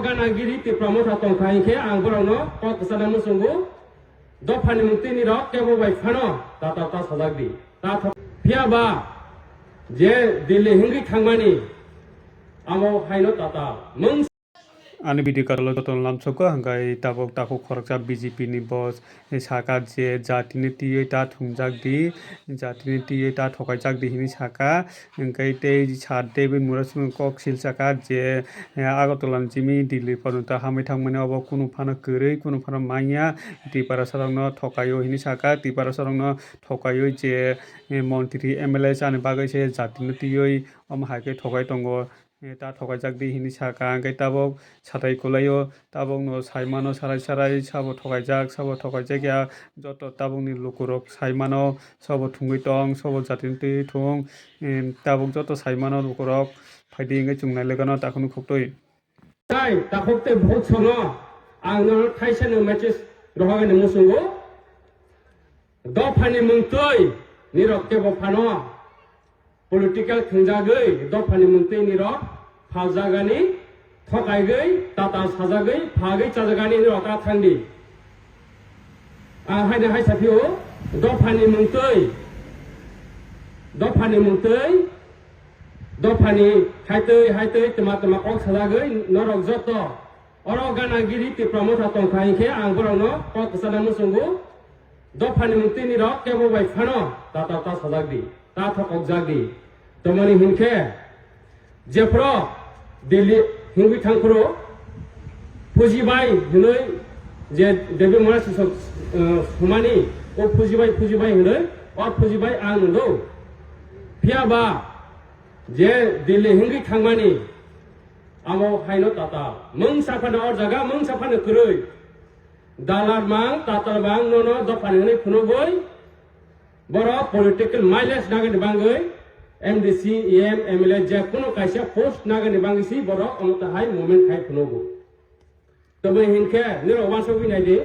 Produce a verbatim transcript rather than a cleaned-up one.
Ganagiri Tipra Motha tongkha hinkhe ang borokno kok kwchana muchungo. Dophani mungtwi nirok kebo bai phano ta ta ta sajak di. Ta tho-, phiya ba je Delhi hingwi thangmani amo haino ta ta mung. Ani video karalo joto lamsoko hingkai tabok takhuk khoroksa B J P ni boss. Saka je jatini twiwi ta thwngjak di, jatini twiwi ta thokaijak di hinwi saka. Hwnkhe tei sir David Murasinghe kok sil saka je, eh, Agartala ni simi Delhi porjonto hamwi thangmani obo kunu phano kwrwi, kunu phano manya. Tiprasarokno thokaio hinwi saka, Tiprasarokno thokaiwi je, eh, montri M L A chani bagwi se jatini twiwi omo hai khe thokai tongo. Eh, ta thokaijak di hinwi saka, hwnkhe tabok satai kwlaio, tabokno saimano sarai sarai sabo thokaijak, sabo thokaijak ya, joto tabokni lukurok saimano, sabo thwngwi tong, sabo jatini twi thwng, em, tabok joto saimano lukurok phaidi hwnkhe chwng nailaikano takhwno khuktwi. Tai takhuk tei bukhuk sono ang nono thaisano message rohorani muchungo. Dophani mungtwi nirok kebo phano political thwngjagwi dophani mungtwi nirok phaljagani thokaigwi tata sajagwi phagwi chajagani nirok ta thangdi. Ang haino hai saphio dophani mungtwi, dophani mungtwi, dophani haitwi haitwi twma twma kok sajagwi norok joto oro Ganagiri Tipra Motha tongkha hinkhe ang borokno kok kwchana muchungo. Dophani mungtwi nirok kebo bai phano ta ta ta sajak di, ta thokokjak di. Tamoni hinkhe jephuru Delhi hingwi thangphuru Phujibai hinwi je Devi Murasinghe, eh, sumani o Phujibai, Phujibai hinwi o Phujibai ang nungdo. Phiya ba je Delhi hingwi thangmani amo haino tata mungsa phano o jaga mungsa phano kwrwi. Dalar mang, tatal mang, nono dophani hwnwi phunugwi, borok political mileage nagani bangwi, M D C, E M, M L A, je kuno kaisa post nagani bangwi si borok omo tahai movement khai phunugo. Toboni hinkhe nirok wansugwi naidi,